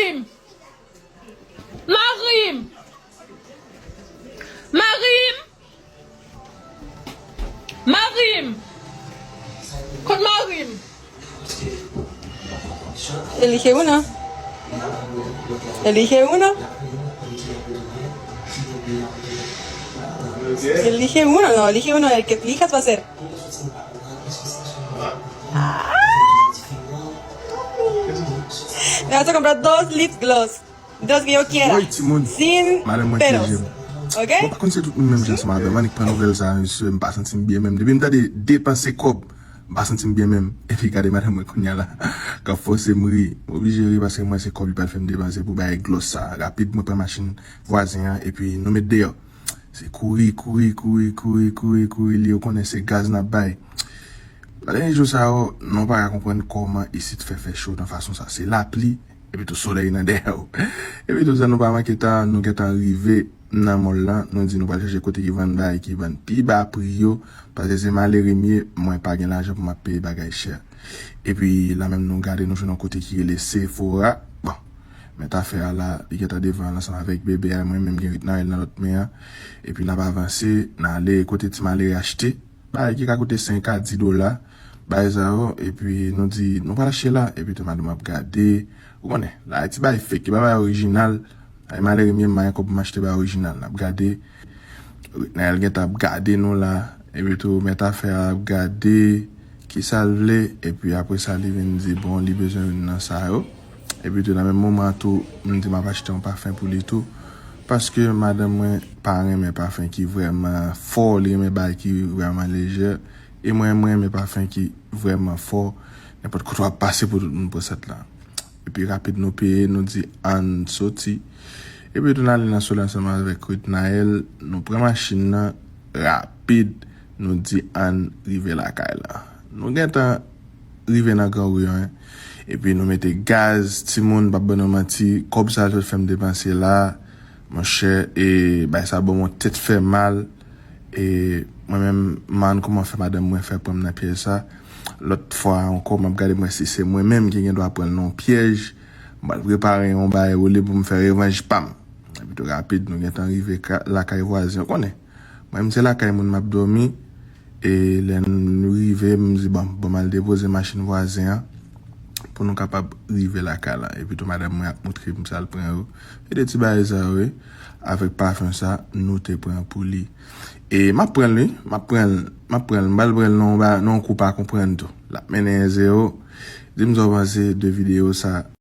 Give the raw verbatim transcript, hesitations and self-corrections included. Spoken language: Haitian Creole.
Mari m! Mari m! Mari m! Kot mari m? Elige uno. Elige uno. Elige uno, no, elige uno, el que elijas va a ser. Ah. Me vas a comprar dos lip gloss, dos que yo quiera. Woy, timoun. Sin peros. Madanm mwen te jèm. Ok? Bon, pa konn se tout moun menm jan ansanm avè m. Annik pran nouvèl sa, mesye, m pa santi m byen menm. Depi m tande depanse kòb, m pa santi m byen menm. Epi gade madanm mwen kounye a la, k ap fòse m ri. M oblije ri paske mwen se kòb li pral fè m depanse pou bay gloss sa. Rapid, mwen pran machin vwazen an, epi nou met deyò. Se kouri, kouri, kouri, kouri, kouri, kouri, li yo konnen se gaz n ap bay. Nan dènye jou sa yo, nou pa ka konprann kòman isit fè fè cho nan fason sa. Se lapli, epi tou solèy nan dèyè w. Epi tou sa nou pa manke tan, nou gentan rive nan mòl lan, nou di nou pral chèche kote ki vann bagay ki vann pi ba pri yo, paske se malere m ye, mwen pa gen lajan pou m ap peye bagay chè. Epi la menm nou gade nou jwenn yon kote ki rele Sephora. Bon, mèt afè a la, li gentan devan l ansanm avèk bebe a, mwen menm gen Ritnael nan lòt men an. Epi n ap avanse, n ale kote ti malere achte bagay ki ka koute senk a dis dola, bagay sa yo, epi nou di, nou pral achte la, epi tou madanm ap gade, ou konnen, la ti bagay fake, li pa bagay orijinal, ay malere m ye, m pa gen kòb pou m achte bagay orijinal, n ap gade, Ritnael gentan ap gade nou la, epi tou mèt afè a ap gade, kisa l vle, epi apre sa li vin di, bon, li bezwen youn nan sa yo. Epi tou nan menm moman tou, m di m ap achte yon pafen pou li tou. Paske madanm mwen pa renmen pafen ki vrèman fò, li renmen bagay ki vrèman lejè. E mwen, mwen renmen pafen ki vrèman fò. Nenpòt kote w ap pase pou tout moun pran sèt la. Epi rapid nou peye, nou di ann soti. Epi tou n ale nan solèy ansanm avèk Ritnael, nou pran machin nan, rapid, nou di ann rive lakay la. Nou gentan rive nan Gran Riyon, en. Epi nou mete gaz, timoun, p ap ban nou manti, kòb sa yo sot fè m depanse la, monchè, e bay sa ban m yon tèt fè mal. E mwen menm, m pa konn kòman fè madanm mwen fè pran m nan pyèj sa. Lòt fwa ankò, m ap gade mwen si se mwen menm ki gen dwa pran l nan yon pyèj. M pral prepare yon bagay olye pou m fè revanj pa m. Epi tou rapid, nou gentan rive ka-, lakay vwazen, ou konnen. Mwen menm se lakay moun m ap dòmi. E lè nou rive, m di, bon, bon, m al depoze machin vwazen an pou nou kapab rive lakay la. Epi tou madanm mwen ap montre m sa l pran yo. E de ti bagay sa yo, wi. Avèk pafen sa, nou te pran pou li. E m ap pran l, wi. M ap pran l, m ap pran l. M pral pran l nan yon ba-, nan yon kou pa konprann tou. L ap mennen en zewo. Di m sa w panse de videyo sa.